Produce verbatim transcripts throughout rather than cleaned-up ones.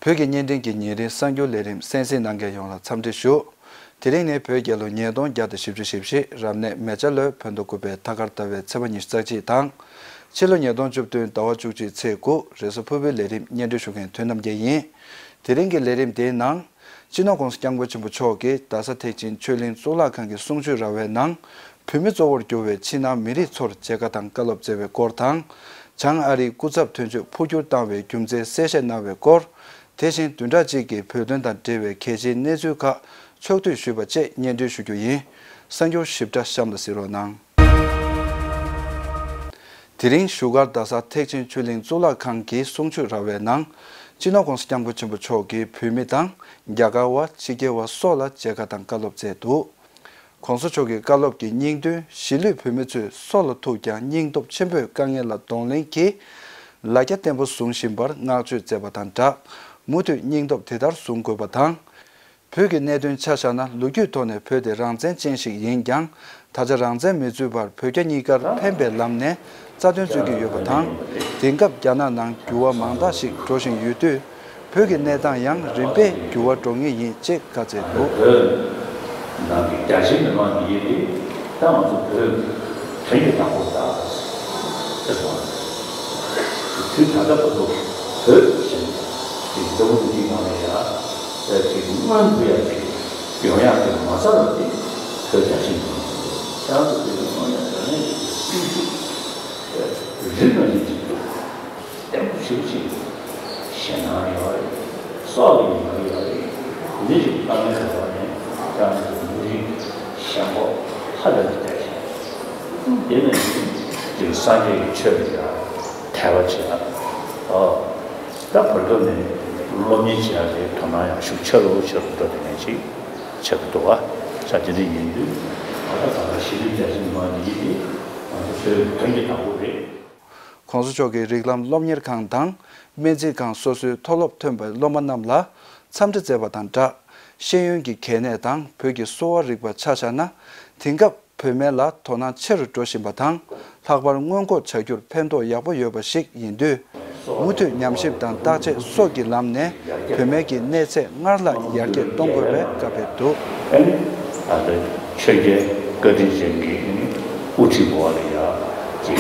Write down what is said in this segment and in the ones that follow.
བོད་ཀྱི་བརྙན་འཕྲིན་གྱི་ཉིན་རེའི་གསར་འགྱུར་ལས་རིམ་གསན་གཟིགས་གནང་མཁན་ཡོངས་ལ་འཚམས་འདྲི་ཞུ། དེ་རིང་ནི་བོད་རྒྱལ་ལོ་ཉིས་སྟོང་བརྒྱ་དང་བཞི་བཅུ་ཞེ་བཞི། རབ་གནས་མེ་བྱ་ལོའི་བོད་ཟླ་དགུ་པའི་ཐ་སྐར་ཟླ་བའི་ཚེས་པ་ཉི་ཤུ་རྩ་གཅིག་དང་། ཕྱི་ལོ་ཉིས་སྟོང་བཅུ་བདུན་ཟླ་བ་བཅུ་གཅིག་ཚེས་དགུ། རེས་གཟའ་ཕུར་བུའི་ལས་རིམ་སྙན་སྒྲོན་ཞུ་མཁན་དོན་རྣམ་རྒྱལ་ཡིན། དེ་རིང་གི་ལས་རིམ་དེའི་ནང་། སྤྱི་ནོར་༸གོང་ས་༸སྐྱབས་མགོན་ཆེན་པོ་མཆོག་གིས་རྡ་ས་ཐེག་ཆེན་ཆོས་གླིང་གཙུག་ལག་ཁང་གི་གསུང་ཆོས་ར་བའི་ནང་། བོད་མི་གཙོ་བོར་གྱུར་བའི་ཕྱི་ནང་མི་རིགས་ཚོར་མཇལ་ཁ་དང་བཀའ་སློབ་སྩལ་བའི་སྐོར་དང་། བྱང་ཨ་རིའི་སྐུ་ཚབ་དོན་གཅོད་འཕོ་འགྱུར་བཏང་བའི་རྒྱུ་མཚན་གསལ་བཤད་གནང་བའི་སྐོར། དེ་བཞིན་བདུན་ཕྲག་གཅིག་གི་བོད་དོན་དང་འབྲེལ་བའི་གལ་ཆེའི་གནས་ཚུལ་ཁག་ཕྱོགས་བསྡུས་ཞུས་པ་བཅས་སྙན་སྒྲོན་ཞུ་རྒྱུ་ཡིན། གསར་འགྱུར་ཞིབ་ཕྲ་གཤམ་ལ་གཟིགས་རོགས་གནང་། དེ་རིང་བཞུགས་སྒར་རྡ་ས་ཐེག་ཆེན་ཆོས་གླིང་གཙུག་ལག་ཁང་གི་གསུང་ཆོས་ར་བའི་ནང་། སྤྱི་ནོར་༸གོང་ས་༸སྐྱབས་མགོན་ཆེན་པོ་མཆོག་གིས་བོད་མི་དང་རྒྱ་གར་བ། ཕྱི་རྒྱལ་བ་སོགས་ལ་མཇལ་ཁ་དང་བཀའ་སློབ་སྩལ་འདུག ༸གོང་ས་མཆོག་གི་བཀའ་སློབ་ཀྱི་སྙིང་དོན། གཞིས་ལུས་བོད་མི་ཚོས་སྲོག་ལ་ཐུག་ཀྱང་སྙིང་སྟོབས་ཆེན་པོས་དཀའ་ངལ་ལ་གདོང་ལེན་གྱིས་ལ་རྒྱ་བརྟན་པོ་བཟུང་བཞིན་པར་བསྔགས་བརྗོད་མཛད་པ་དང་སྦྲགས། མུ་མཐུད་སྙིང་སྟོབས་དེ་ལྟར་བཟུང་དགོས་པ་དང་། བོད་ཀྱི་གནད་དོན་ཆ་བཞག་ན། ལོ་རྒྱུས་ཐོག་ནས་བོད་དེ་རང་བཙན་ཅན་ཞིག་ཡིན་ཀྱང་། ད་ཆ་རང་བཙན་མི་རྩོད་པར་བོད་རྒྱ་གཉིས་ཀར་ཕན་པའི་ལམ་ནས་རྩ་དོན་རྩོད་ཀྱི་ཡོད་པ་དང་། དེང་སྐབས་རྒྱ་ནག་ནང་འགྱུར་བ་མང་དག་ཞིག་འགྲོ་བཞིན་ཡོད་དུས། བོད་ཀྱི་གནས་སྟངས་ཡང་རིམ་པས་འགྱུར་བ་འགྲོ་ངེས་ཡིན་ཅེས་བཀའ་སྩལ་འདུག །བོད་ནང་གི་རྒྱ་ཆེའི་མི་མང་གི་ཡིན་ཏེ། ད་ང་ཚོ་བོད་དོན་གྱི་དང་པོ་ད་ཟེར་བ། དུས་ད་ལྟ་བར་དུ་བོད་ཞེས་ཀྱི་འཛམ་བུ་གླིང་ནང་ལ་ཡ་ཅིག་མངོན་དུ་ཡ་ཅིག་ཡོང་ཡག་གི་མ་རྩ་བ་དེ་བོད་རྒྱ་ཆེའི་མི་མང་ཁྱེད་རང་ཚོ་བོད་མི་མང་ཡ་དོན་གནད་ཀྱི་སེམས་ཤུགས་རིག་ན་ཡིན་གཅིག་ཏུ་བརྟན་པོ་ཞེ་པོ་ཅིག་ཞེད་སྣང་ཡོད་རེད། སྲོག་གི་ཉེན་ཁ་ཡོད་རེད། འདི་ཞིག་དཀའ་ངལ་འཕྲད་པ་ནས་ཀྱང་མི་རིགས་ཞེན་ཁོག་ཧ་ལས་པ་སྟེར་ཞིང་། དེ་ནས་དེ་སངས་རྒྱས་ཀྱི་ཆོས་ལ་ཡང་དད་པ་བྱེད་ཨ། ད་བར་སྐབས་ནས་སློབ་གཉེར་བྱེད་ཡག་གི་དོ་སྣང་ཡང་ཤུགས་ཆེ་རུ་ཆེ་རུ་འགྲོ་དེ་ནས་ཅིག་བྱེད་ཀྱི་འདུག་ཨ། ས་དེ་འདྲ་ཡིན་དུས་ད་ལྟ་ད་ལྟ་གཞིས་ལུས་རྒྱ་ཆེ་མི་མང་འདི་ཡིན་ཏེ་ང་ཚོ་བོད་དོན་གྱི་དང་པོ་རེད། ༸གོང་ས་མཆོག་གིས་རིགས་ལམ་སློབ་གཉེར་ཁང་དང་སྨན་རྩིས་ཁང་སོ་སོའི་མཐོ་སློབ་ཐོན་པའི་སློབ་མ་རྣམས་ལ་འཚམས་འདྲི་མཛད་པ་དང་སྦྲགས། ཤེས་ཡོན་གྱི་གལ་གནད་དང་བོད་ཀྱི་གསོ་བ་རིག་པ་ཆ་བཞག་ན། དེང་སྐབས་བོད་སྨན་ལ་དོ་སྣང་ཆེ་རུ་འགྲོ་བཞིན་པ་དང་། ལྷག་པར་སྔོན་འགོག་བྱ་རྒྱུར་ཕན་ཐོགས་ཡག་པོ་ཡོད་པ་ཞིག་ཡིན་དུས། མུ་མཐུད་ཉམས་ཞིབ་དང་བརྟག་དཔྱད་སོགས་ཀྱི་ལམ་ནས་བོད་སྨན་གྱི་གནས་ཚད་སྔར་ལྷག་ཡར་རྒྱས་གཏོང་དགོས་པའི་བཀའ་ཕེབས་འདུག །ཨ་ནི་ད་ལྟ་ཆོས་རྒྱལ་བཀའ་དྲིན་ཅན་གྱི་དབུ་ཁྲིད་འོག་ལ་ཡ་ཅིག་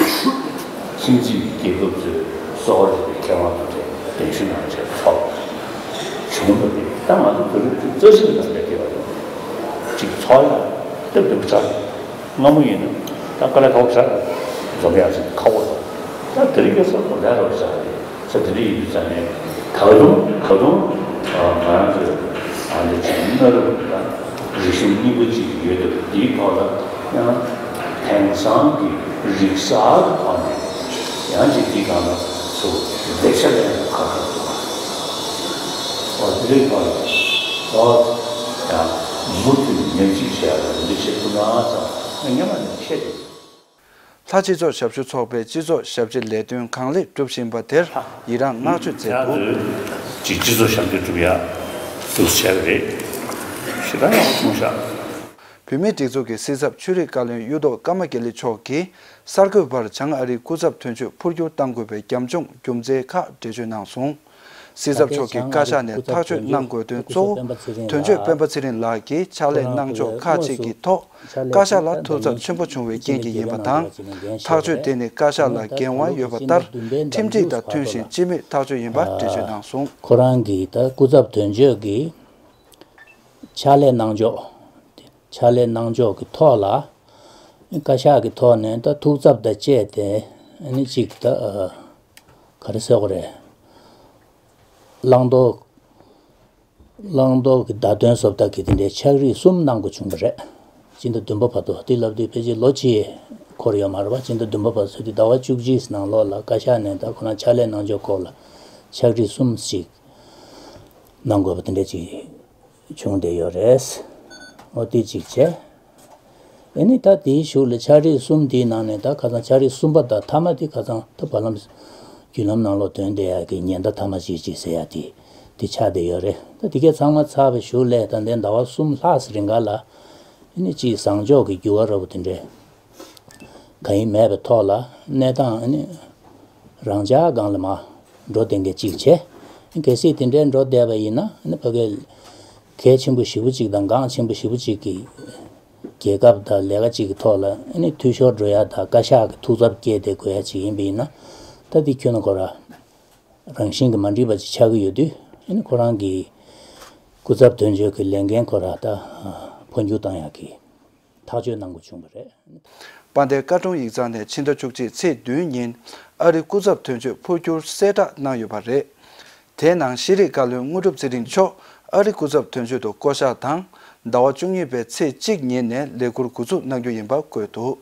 ཁྱིམ་མཚེས་ཀྱི་རྒྱལ་ཁབ་ཚོའི་གསོ་བ་རིག་པའི་མཁས་དབང་དང་འབྲེལ་གདན་ཞུ་གནང་བྱས་ཚོགས་བྱུང་བ་རེད། ད་ང་ཚོ་བོད་རིགས་ཚོ་རྩ་ཆེན་དང་འབྲེལ་བསྡད་པ་རེད། ཅིག་ཚོགས་ཡ་སྟབས་བདེ་པོ་ཆགས། སྔ་མོ་ཡིན་ན་ད་དཀའ་ལས་ཁག་པོ་ཆགས། འཛོམས་ཡ་ཟེར་ཁག་པོ་རེད། ད་དེ་རིང་ཁ་སང་ཁོ་ལས་རོགས་ཆགས་རེད། ས་དེ་འདྲ་ཡིན་དུས་ཙང་ནས་ད་དུང་ད་དུང་ང་རང་ཚོའི་ཨ་འདི་ཅིག་གནའ་རབས་དང་རིག་གཞུང་རྙིང་པ་ཅིག་ཡོད་འདུག་འདིའི་ཐོག་ལ་ཡང་དེང་སང་གི་རིག་གསར་གྱི་ཐོག་ནས་ཡང་ཅིག་འདིའི་སྒང་ལ་ཚུར་ལེགས་ཆ་ལེན་ཡག་ཁག་ཁག་འདུག །ཨོ་དེ་འདྲའི་ཐོག་ལ་ཨོ་ཡང་མུ་མཐུད་ཉམས་ཞིབ་བྱེད་ཡག་འདི་བྱེད་ཐུབ་ན་ཙང་སྔོན་མ་ནས་བཤད་དེ། ལྷ་སྤྱི་ཚོགས་ཞབས་ཞུ་ཚོགས་པས་སྤྱི་ཚོགས་ཞབས་ཕྱི་ལས་དོན་གང་ལེགས་སྒྲུབ་བཞིན་པ་དེར་ཡི་རངས་བསྔགས་བརྗོད་མཛད་འདུག །ཅིག་སྤྱི་ཚོགས་ཞབས་ཞུ་སྒྲུབ་ཡ་འདུག་བྱས་པ་རེད། ཞེ་དྲག་ཡག་པོ་བྱུང་ཤག །བོད་མིའི་སྒྲིག་འཛུགས་ཀྱི་སྲིད་ཚབ་ཆོས་རིག་བཀའ་བློན་གཡུ་ཐོག་ཀརྨ་དགེ་ལེགས་མཆོག་གིས་གསར་འགོད་པར་བྱང་ཨ་རིའི་སྐུ་ཚབ་དོན་གཅོད་འཕོ་འགྱུར་གཏང་དགོས་པའི་རྒྱབ་ལྗོངས་རྒྱུ་མཚན་ཁག་འགྲེལ་བརྗོད་གནང་སོང་། སྲིད་ཚབ་མཆོག་གིས་བཀའ་ཤག་ནས་ཐག་གཅོད་གནང་དགོས་དོན་གཙོ་བོ་དོན་གཅོད་སྤེན་པ་ཚེ་རིང་ལགས་ཀྱིས་ཕྱག་ལས་གནང་ཕྱོགས་ཁག་ཅིག་གི་ཐོག་བཀའ་ཤག་ལ་ཐུགས་འཚབ་ཆེན་པོ་བྱུང་བའི་རྐྱེན་གྱིས་ཡིན་པ་དང་། ཐག་གཅོད་དེ་ནི་བཀའ་ཤག་ལ་འགན་དབང་ཡོད་པ་ལྟར་ཁྲིམས་སྒྲིག་དང་མཐུན་ཞིང་སྤྱི་མོས་ཐག་གཅོད་ཡིན་པ་འགྲེལ་བརྗོད་གནང་སོང་། ཁོ་རང་གི་ད་སྐུ་ཚབ་དོན་གཅོད་ཀྱི་ཕྱག་ལས་གནང་ཕྱོགས། ཕྱག་ལས་གནང་ཕྱོགས་ཀྱི་ཐོག་ལ་བཀའ་ཤག་གི་ཐོག་ནས་ད་ཐུགས་འཚབ་དང་བཅས་ཏེ་ཨ་ནི་གཅིག་ད་ག་རེ་ཟེར་དགོས་རེད། བླང་དོར། བླང་དོར་གྱི་བརྡ་དོན་བཟོ་ལྟ་གི་དེ་འདྲའི་ཕྱག་བྲིས་གསུམ་གནང་དགོས་བྱུང་བ་རེད། སྤྱི་ཟླ་བདུན་པ་བར་དུ་དེ་ལབ་དུས་ཕལ་ཆེར་ལོ་གཅིག་འཁོར་ཡོད་མ་རེད་པ། སྤྱི་ཟླ་བདུན་པ་བར་དུ་དེ་ཟླ་བ་བཅུ་གཅིག་ནང་ལོགས་ལ་བཀའ་ཤག་ནས་ད་ཁོ་རང་ཕྱག་ལས་གནང་ཕྱོགས་སྐོར་ལ་ཕྱག་བྲིས་གསུམ་ཞིག་གནང་དགོས་པ་དེ་འདྲ་ཅིག་བྱུང་བསྡད་ཡོད་རེད། འོ་དེ་གཅིག་བྱས། ཨེ་ནི་ད་དེའི་གཞུག་ལ་ཕྱག་བྲིས་གསུམ་དེའི་ནང་ནས་ད་ཁ་སང་ཕྱག་བྲིས་གསུམ་པ་དང་མཐའ་མ་དེ་ཁ་སང་ད་བར་ལམ་བརྒྱུད་ལམ་ནང་ལོགས་ཐོན་བསྡད་ཡག་གི་ཉེན་བརྡ་མཐའ་མ་ཅིག་ཅིག་ཟེར་ཡག་དེ་དེ་ཆགས་བསྡད་ཡོད་རེད། ད་དེ་གས་ཚང་མ་ཚར་བའི་གཞུག་ལ་ད་ལྟའི་ཟླ་བ་གསུམ་ལྷག་ཙམ་རིང་ག་ལ་ཨེ་ནི་གཅིག་བཟང་ཕྱོགས་ཀྱི་འགྱུར་བ་འདྲ་པོ་དེ་འདྲས་གང་ཡང་མེད་པའི་ཐོག་ལ་གནས་སྟངས་ཨེ་ནི་རང་འཇགས་སྒང་ལ་མར་འགྲོ་བསྡད་མཁན་གཅིག་བྱས། གལ་སྲིད་དེ་འདྲའི་འགྲོ་བསྡད་པ་ཡིན་ན་ཨ་ནི་ཕ་གིར་གལ་ཆེན་པོ་ཞེ་པོ་ཅིག་དང་འགངས་ཆེན་པོ་ཞེ་པོ་ཅིག་གི་རྒྱལ་ཁབ་དང་ལས་ཀ་ཅིག་གི་ཐོག་ལ་ཨ་ནི་འཐུས་ཤོར་འགྲོ་ཡ་དང་བཀའ་ཤག་གི་ཐུགས་འཚབ་སྐྱེས་ཏེ་དགོས་ཡ་ཅིག་ཡིན་པ་ཡིན་ན། ད་འདི་ཁྱོན་ནས་ཁོ་ར་རང་བཞིན་གྱིས་མ་འགྲིག་པ་ཅིག་ཆགས་ཀྱི་ཡོད་དུས་ཨ་ནི་ཁོ་རང་གི་སྐུ་ཚབ་དོན་གཅོད་ཀྱི་ལས་འགན་ཁོ་ར་ད་འཕོ་འགྱུར་བཏང་ཡག་གི་ཐག་གཅོད་གནང་དགོས་བྱུང་བ་རེད། དཔལ་ལྡན་བཀའ་དྲུང་ཡིག་ཚང་ནས་ཕྱི་ཟླ་བཅུ་གཅིག་ཚེས་བདུན་ཉིན་ཨ་རིའི་སྐུ་ཚབ་དོན་གཅོད་འཕོ་འགྱུར་གསལ་བསྒྲགས་གནང་ཡོད་པ་རེད། དེའི་ནང་ཤེས་རིག་བཀའ་བློན་དངོས་གྲུབ་ཚེ་རིང་མཆོག་ཨ་རིའི་སྐུ་ཚབ་དོན་གཅོད་དུ་བསྐོ་གཞག་དང་། ཟླ་བ་བཅུ་གཉིས་པའི་ཚེས་གཅིག་ཉིན་ནས་ལས་འཁུར་འགོ་འཛུགས་གནང་རྒྱུ་ཡིན་པ་བཀོད་འདུག་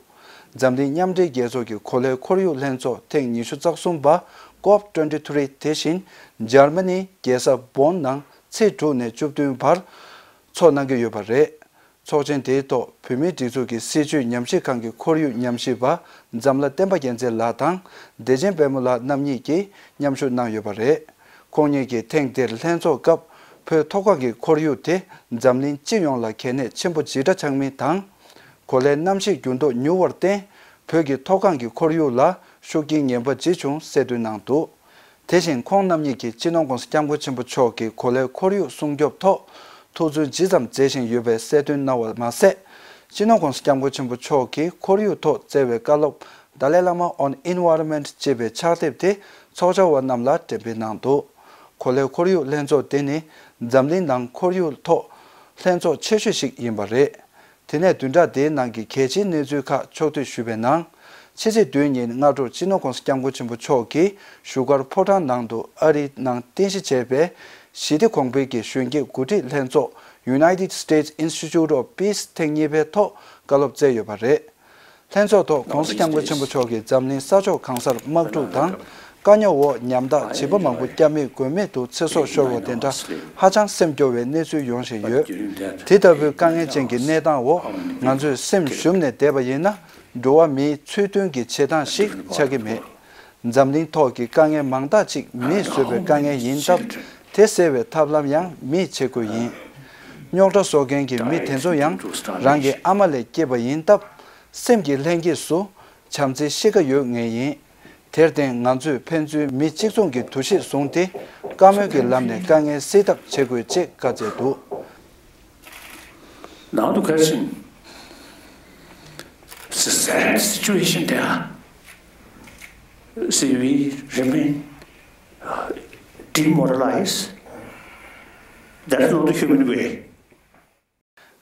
འཛམ་གླིང་མཉམ་འབྲེལ་རྒྱལ་ཚོགས་ཀྱི་གོ་ལའི་ཁོར་ཡུག་ལྷན་ཚོགས་ཐེངས་ཉི་ཤུ་རྩ་གསུམ་པ་ཀོབ་ཊུ་ཝེན་ཊི་ཐི་རི་དེ་བཞིན་འཇར་མ་ནིའི་རྒྱལ་ས་བོན་ནང་ཚེས་དྲུག་ནས་བཅུ་བདུན་བར་ཚོགས་གནང་གི་ཡོད་པ་རེད། ཚོགས་ཆེན་དེའི་ཐོག་བོད་མིའི་སྒྲིག་འཛུགས་ཀྱི་སྲིད་བྱུས་ཉམས་ཞིབ་ཁང་གི་ཁོར་ཡུག་ཉམས་ཞིབ་པ་འཛམ་ལྷ་བསྟན་པ་རྒྱལ་མཚན་ལགས་དང་བདེ་ཆེན་དཔལ་མོ་ལགས་རྣམ་གཉིས་ཀྱིས་མཉམ་ཞུགས་གནང་ཡོད་པ་རེད། ཁོང་གཉིས་ཀྱིས་ཐེངས་འདིར་ལྷན་ཚོགས་སྐབས་བོད་མཐོ་སྒང་གི་ཁོར་ཡུག་དེ་འཛམ་གླིང་སྤྱི་ཡོངས་ལ་གལ་གནད་ཆེན་པོ་ཇི་འདྲ་ཆགས་མིན་དང་། གོ་ལའི་གནམ་གཤིས་འགྱུར་ལྡོག་མྱུར་བར་བརྟེན་བོད་ཀྱི་མཐོ་སྒང་གི་ཁོར་ཡུག་ལ་ཤུགས་རྐྱེན་ངན་པ་ཇི་བྱུང་གསལ་སྟོན་གནང་འདུག་དེ་བཞིན་ཁོང་རྣམ་གཉིས་ཀྱིས་སྤྱི་ནོར་༸གོང་ས་༸སྐྱབས་མགོན་ཆེན་པོ་མཆོག་གིས་གོ་ལའི་ཁོར་ཡུག་སྲུང་སྐྱོབ་ཐོག་ཐུགས་བརྩོན་ཇི་ཙམ་མཛད་བཞིན་ཡོད་པའི་གསལ་སྟོན་གནང་བ་མ་ཟད། སྤྱི་ནོར་༸གོང་ས་༸སྐྱབས་མགོན་ཆེན་པོ་མཆོག་གིས་ཁོར་ཡུག་ཐོག་བསྩལ་བའི་བཀའ་སློབ་Dalai Lama on Environment ཅེས་པའི་ཕྱག་དེབ་དེ་ཚོགས་བཅར་བ་རྣམས་ལ་འགྲེམས་སྤེལ་གནང་འདུག་གོ་ལའི་ཁོར་ཡུག་ལྷན་ཚོགས་དེ་ནི་འཛམ་གླིང་ནང་ཁོར་ཡུག་ཐོག་ལྷན་ཚོགས་ཆེ་ཤོས་ཤིག་ཡིན་པ་རེད། དེ་ནས་བདུན་ཕྲག་འདིའི་ནང་གི་གལ་ཆེའི་གནས་ཚུལ་ཁག་ཕྱོགས་བསྡུས་ཞུས་པའི་ནང་། ཕྱི་ཚེས་བདུན་ཉིན་སྔ་དྲོར་སྤྱི་ནོར་༸གོང་ས་༸སྐྱབས་མགོན་ཆེན་པོ་མཆོག་གིས་བཞུགས་སྒར་ཕོ་བྲང་ནང་དུ་ཨ་རིའི་ནང་རྟེན་གཞི་བྱས་པའི་ཞི་བདེ་གོང་འཕེལ་གྱི་གཞོན་སྐྱེས་འགོ་ཁྲིད་ལྷན་ཚོགས་United States Institute of Peace ཐེངས་གཉིས་པའི་ཐོག་བཀའ་སློབ་སྩལ་ཡོད་པ་རེད། ལྷན་ཚོགས་ཐོག་༸གོང་ས་༸སྐྱབས་མགོན་ཆེན་པོ་མཆོག་གིས་འཛམ་གླིང་ས་ཕྱོགས་གང་སར་དམག་འཁྲུག་དང་དཀའ་རྙོག་འོག་ཉམ་ཐག་བྱིས་པ་མང་པོ་སྐྱབས་མེད་མགོན་མེད་དུ་ཚེ་སྲོག་ཤོར་བ་དེ་འདྲ་ཧ་ཅང་སེམས་སྐྱོ་བའི་གནས་ཚུལ་ཡོང་བཞིན་ཡོད། དེ་ལྟ་བུའི་དཀའ་ངལ་ཅན་གྱི་གནས་སྟངས་འོག་ང་ཚོས་སེམས་ཞུམ་ནས་བསྡད་པ་ཡིན་ན། འགྲོ་བ་མིའི་ཚུལ་མཐུན་གྱི་བྱེད་སྟངས་ཤིག་ཆགས་ཀྱི་མེད། འཛམ་གླིང་ཐོག་གི་དཀའ་ངལ་མང་དག་ཅིག་མིས་བཟོས་པའི་དཀའ་ངལ་ཡིན་སྟབས། དེ་སེལ་བའི་ཐབས་ལམ་ཡང་མིས་བྱེད་དགོས་ཡིན། རྙོག་དྲ་བཟོ་མཁན་གྱི་མི་དེ་ཚོ་ཡང་རང་གི་ཨ་མ་ལས་སྐྱེས་པ་ཡིན་སྟབས། སེམས་ཀྱི་ལྷན་སྐྱེས་སུ་བྱམས་བརྩེའི་གཤིས་ཀ་ཡོད་ངེས་ཡིན། དེར་བརྟེན་ང་ཚོས་ཕན་ཚུན་མི་གཅིག་མཚུངས་ཀྱི་འདུ་ཤེས་བཟུང་སྟེ། བཀའ་མོལ་གྱི་ལམ་ནས་དཀའ་ངལ་སེལ་ཐབས་བྱེད་དགོས་ཅེས་བཀའ་སྩལ་འདུག Now the question, it's a sad situation there. See, we remain, uh, demoralized. That's not the human way.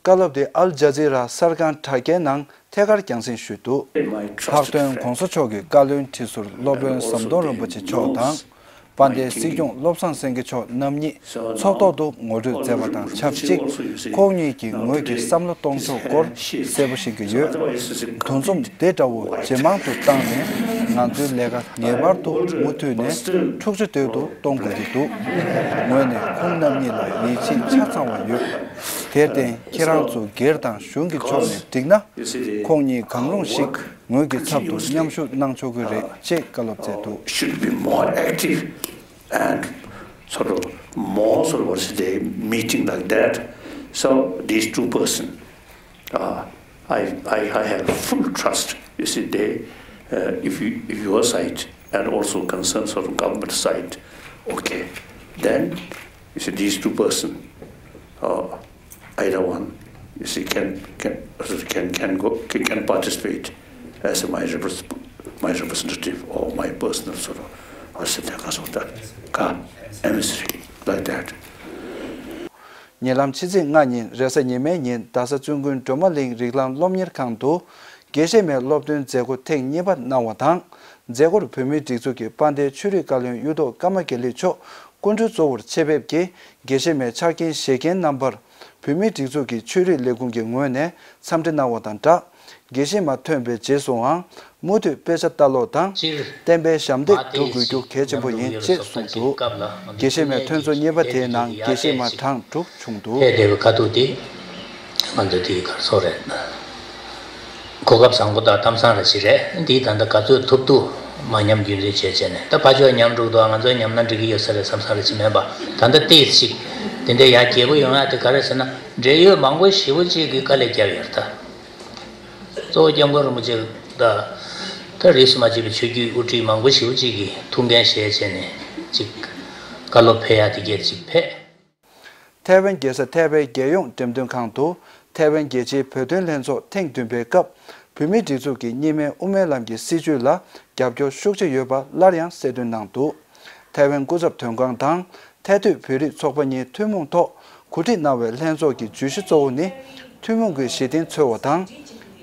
བཀའ་སློབ་དེ་ཨལ་ཇ་ཛི་ར་གསར་ཁང་དྲ་རྒྱའི་ནང་ཐད་ཀར་རྒྱང་སྲིང་ཞུས་འདུག་ལྷག་དོན་༸གོང་ས་མཆོག་གི་བཀའ་བློན་ཁྲི་ཟུར་སློབ་དཔོན་ཟམ་གདོང་རིན་པོ་ཆེ་མཆོག་དང་། དཔལ་ལྡན་སྲིད་སྐྱོང་བློ་བཟང་སེང་གེ་མཆོག་རྣམ་གཉིས་ཚོགས་ཐོག་ཏུ་ངོ་སྤྲོད་མཛད་པ་དང་ཆབས་ཅིག་ཁོང་གཉིས་ཀྱི་ངོས་ཀྱི་བསམ་བློ་གཏོང་ཕྱོགས་སྐོར་གསལ་པོ་ཤེས་ཀྱི་ཡོད། འདུ་འཛོམས་དེ་འདྲ་བོ་ཇེ་མང་དུ་བཏང་ནས་ང་ཚོའི་ལས་ཀ་ངེས་པར་དུ་མུ་མཐུད་ནས་འཁྲུག་ཆ་དོད་དུ་གཏོང་དགོས་ཀྱི་འདུག་ངོས་ནས་ཁོང་རྣམ་གཉིས་ལ་ཡིད་ཆེས་ཆ་ཚང་བ་ཡོད། དེར་བརྟེན་ཁྱེད་རང་ཚོ་སྒེར་དང་གཞུང་གི་ཕྱོགས་ནས་འགྲིག་ན། ཁོང་གཉིས་གང་རུང་ཞིག་ངོས་ཀྱི་ཚབ་ཏུ་མཉམ་ཞུགས་གནང་ཆོག་གི་རེད་ཅེས་བཀའ་སློབ་སྩལ་འདུག Should be more active and sort of more sort of, what should I say, meeting like that. So these two person, uh, I, I, I have full trust. You see, they, uh, if you, if your side and also concerns of government side, okay, then you see these two person, uh, either one, you see, can, can, can, can go, can, can participate as my repres-, my representative or my personal sort of, I said, emissary, like that. ཉེ་ལམ་ཕྱི་ཚེས་ལྔ་ཉིན་རེས་གཟའ་ཉི་མའི་ཉིན་རྡ་ས་བཙུན་དགོན་སྒྲོལ་མ་གླིང་རིགས་ལམ་སློབ་གཉེར་ཁང་དུ་དགེ་བཤེས་མའི་སློབ་སྟོན་མཛད་སྒོ་ཐེངས་གཉིས་པ་གནང་བ་དང་། མཛད་སྒོར་བོད་མིའི་སྒྲིག་འཛུགས་ཀྱི་དཔལ་ལྡན་ཆོས་རིག་བཀའ་བློན་གཡུ་ཐོག་ཀརྨ་དགེ་ལེགས་མཆོག་སྐུ་མགྲོན་གཙོ་བོར་ཆེད་ཕེབས་ཀྱིས་དགེ་བཤེས་མའི་ཆ་རྐྱེན་བཞེས་མཁན་རྣམ་པར་བོད་མིའི་སྒྲིག་འཛུགས་ཀྱི་ཆོས་རིག་ལས་ཁུངས་ཀྱི་ངོས་ནས་འཚམས་འདྲི་གནང་བ་དང་སྦྲགས། དགེ་བཤེས་མ་ཐོན་པའི་རྗེས་སུའང་མུ་མཐུད་དཔེ་ཆ་ལྟ་ཀློག་དང་སྤྱིར་བསྟན་པའི་ཞབས་འདེགས་སྒྲུབ་དགོས་རྒྱུ་གལ་ཆེན་པོ་ཡིན་ཅེས་གསུངས་འདུག་དགེ་བཤེས་མའི་ཐོན་ཚོགས་གཉིས་པ་དེའི་ནང་དགེ་བཤེས་མ་གྲངས་དྲུག་བྱུང་འདུག་ཕེབས་བསྡད་པའི་དཀའ་སྡུག་དེ་ང་ཚོ་དེའི་གར་སོང་རེད། གོ་སྐབས་བཟང་པོ་དང་གཏམ་བཟང་ར་ཅིག་རེད། འདིའི་ད་ལྟ་ག་ཚོད་ཐུབ་ཐུབ་མ་ཉམས་རྒྱུན་འཛིན་བྱས་བྱས་ནས། ད་ཕར་ཕྱོགས་ཉམས་འགྲོ་འདུག་ང་ཚོ་ཉམས་ན་འགྲིག་གི་ཡོད་ས་རེད་བསམ་བསམ་ར་ཅིག་མེད་པ། ད་ལྟ་ཏོག་ཙམ་ཅིག་དེ་འདྲའི་ཡར་རྒྱས་པོ་ཡོང་ཡ་དེ་ག་རེ་ཟེར་ན། འབྲེལ་ཡོད་མང་པོ་ཞེ་པོ་ཅིག་གིས་དཀའ་ལས་བརྒྱབ་ཡོད་རེད་ད། གཙོ་བོ་སྐྱབས་མགོན་རིན་པོ་ཆེ་དང་། ད་རིས་སུ་མ་ཆད་པའི་ཆོས་བརྒྱུད་དབུ་ཁྲིད་མང་པོ་ཞེ་པོ་ཅིག་གིས་ཐུགས་འགན་བཞེས་བྱས་ནས་ཅིག་བཀའ་སློབ་ཕེབས་ཡ་དེ་གས་ཅིག་ཕེབས། ཐའེ་ཝན་རྒྱལ་ས་ཐའེ་པེའི་རྒྱལ་ཡོངས་འགྲེམས་སྟོན་ཁང་དུ་ཐའེ་ཝན་རྒྱལ་སྤྱིའི་བོད་དོན་ལྷན་ཚོགས་ཐེངས་བདུན་པའི་སྐབས་བོད་མིའི་སྒྲིག་འཛུགས་ཀྱི་གཉིས་སྨན་དབུ་མའི་ལམ་གྱི་སྲིད་བྱུས་ལ་རྒྱབ་སྐྱོར་ཤུགས་ཆེ་ཡོད་པ་སླར་ཡང་གསལ་སྟོན་གནང་འདུག་ཐའེ་ཝན་སྐུ་ཚབ་དོན་ཁང་དང་ཐའེ་སྡོད་བོད་རིགས་ཚོགས་པ་གཉིས་ཐུན་མོང་ཐོག་གོ་སྒྲིག་གནང་བའི་ལྷན་ཚོགས་ཀྱི་བརྗོད་གཞི་གཙོ་བོ་ནི་ཐུན་མོང་གི་གཞི་རྟེན་འཚོལ་བ་དང་།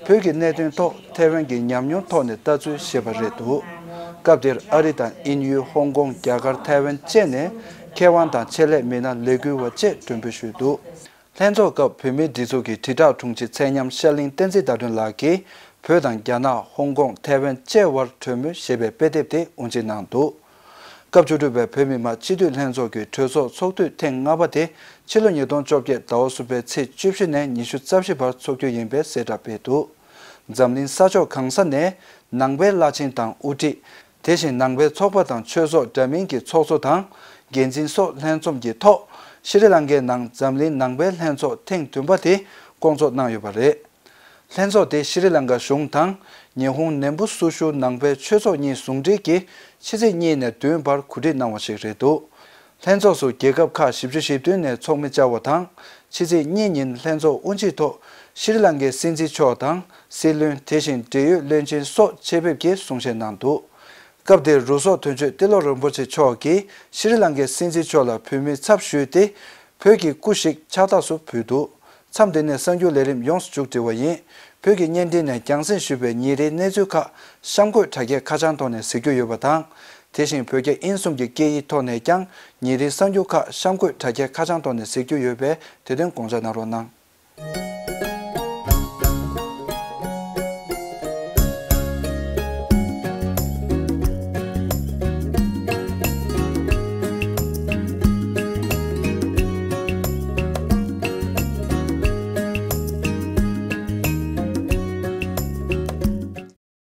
བོད་ཀྱི་གནད་དོན་ཐོག་ཐའེ་ཝན་གྱི་ཉམས་མྱོང་ཐོག་ནས་ལྟ་ཚུལ་ཞེས་པ་རེད་འདུག་སྐབས་དེར་ཨ་རི་དང་དབྱིན་ཡུལ། ཧོང་ཀོང་། རྒྱ་གར། ཐའེ་ཝན་བཅས་ནས་མཁས་དབང་དང་ཆེད་ལས་མི་སྣ་ལས་འགུལ་བ་བཅས་མགྲོན་འབོད་ཞུས་འདུག་ལྷན་ཚོགས་སྐབས་བོད་མིའི་སྒྲིག་འཛུགས་ཀྱི་དྲིལ་བསྒྲགས་དྲུང་ཆེ་ཚེ་ཉམས་ཤར་གླིང་བསྟན་འཛིན་ཟླ་སྒྲོན་ལགས་ཀྱིས་བོད་དང་རྒྱ་ནག་ཧོང་ཀོང་ཐའེ་ཝན་བཅས་དབར་གྲོས་མོལ་ཞེས་པའི་དཔེ་དེབ་དེ་དབུ་འབྱེད་གནང་འདུག་སྐབས་བཅུ་དྲུག་པའི་བོད་མི་མང་སྤྱི་འཐུས་ལྷན་ཚོགས་ཀྱི་གྲོས་ཚོགས་ཚོགས་དུས་ཐེངས་ལྔ་པ་དེ་ཕྱི་ལོ་ཉིས་སྟོང་བཅོ་བརྒྱད་ཟླ་བ་གསུམ་པའི་ཚེས་བཅུ་བཞི་ནས་ཉི་ཤུ་རྩ་བཞི་བར་འཚོགས་རྒྱུ་ཡིན་པའི་གསལ་བསྒྲགས་སྤེལ་འདུག་འཛམ་གླིང་ས་ཕྱོགས་གང་ས་ནས་ནང་པའི་བླ་ཆེན་དང་དབུ་ཁྲིད། དེ་བཞིན་ནང་པའི་ཚོགས་པ་དང་ཆོས་ཚོགས་འདྲ་མིན་གྱི་ཚོགས་གཙོ་དང་འགན་འཛིན་སོགས་ལྷན་འཛོམས་ཀྱི་ཐོག་ཤྲི་ལང་ཀའི་ནང་འཛམ་གླིང་ནང་པའི་ལྷན་ཚོགས་ཐེངས་བདུན་པ་དེ་སྐོང་ཚོགས་གནང་ཡོད་པ་རེད། ལྷན་ཚོགས་དེ་ཤྲི་ལང་ཀ་གཞུང་དང་ཉི་ཧོང་ནན་པོ་སུ་ཤུ་ནང་པའི་ཆོས་ཚོགས་གཉིས་ཟུང་འབྲེལ་གྱིས་ཕྱི་ཚེས་གཉིས་ནས་བདུན་བར་གོ་སྒྲིག་གནང་བ་ཞིག་རེད་འདུག་ལྷན་ཚོགས་སུ་རྒྱལ་ཁབ་ཁག་བཞི་བཅུ་ཞེ་བདུན་ནས་ཚོགས་མི་བཅར་བ་དང་། ཕྱི་ཚེས་གཉིས་ཉིན་ལྷན་ཚོགས་དབུ་འབྱེད་ཐོག་ཤྲི་ལང་ཀའི་སྲིད་འཛིན་མཆོག་དང་སྲིད་བློན། དེ་བཞིན་འབྲེལ་ཡོད་བློན་ཆེན་སོགས་ཆེད་ཕེབས་ཀྱིས་གསུང་བཤད་གནང་འདུག་སྐབས་དེར་རུ་ཚོགས་དོན་གཅོད་ཏི་ལོ་རིན་པོ་ཆེ་མཆོག་གིས་ཤྲི་ལང་ཀའི་སྲིད་འཛིན་མཆོག་ལ་བོད་མིའི་ཚབ་ཞུས་ཏེ། བོད་ཀྱི་སྐུ་ཞིག་ཕྱག་རྟགས་སུ་ཕུལ་འདུག་མཚམས་འདི་ནས་གསར་འགྱུར་ལས་རིམ་ཡོངས་སུ་མཇུག་སྒྲིལ་བ་ཡིན། བོད་ཀྱི་བརྙན་འཕྲིན་ནས་རྒྱང་སྲིང་ཞུས་པའི་ཉིན་རེའི་གནས་ཚུལ་ཁག་གཤམ་འཁོད་དྲ་རྒྱའི་ཁ་བྱང་ཐོག་ནས་གཟིགས་རྒྱུ་ཡོད་པ་དང་། དེ་བཞིན་བོད་རྒྱ་དབྱིན་གསུམ་གྱི་སྐད་ཡིག་ཐོག་ནས་ཀྱང་ཉིན་རེའི་གསར་འགྱུར་ཁག་གཤམ་འཁོད་དྲ་རྒྱའི་ཁ་བྱང་ཐོག་ནས་གཟིགས་རྒྱུ་ཡོད་པས་དེ་དོན་དགོངས་འཇགས་གནང་རོགས་གནང་།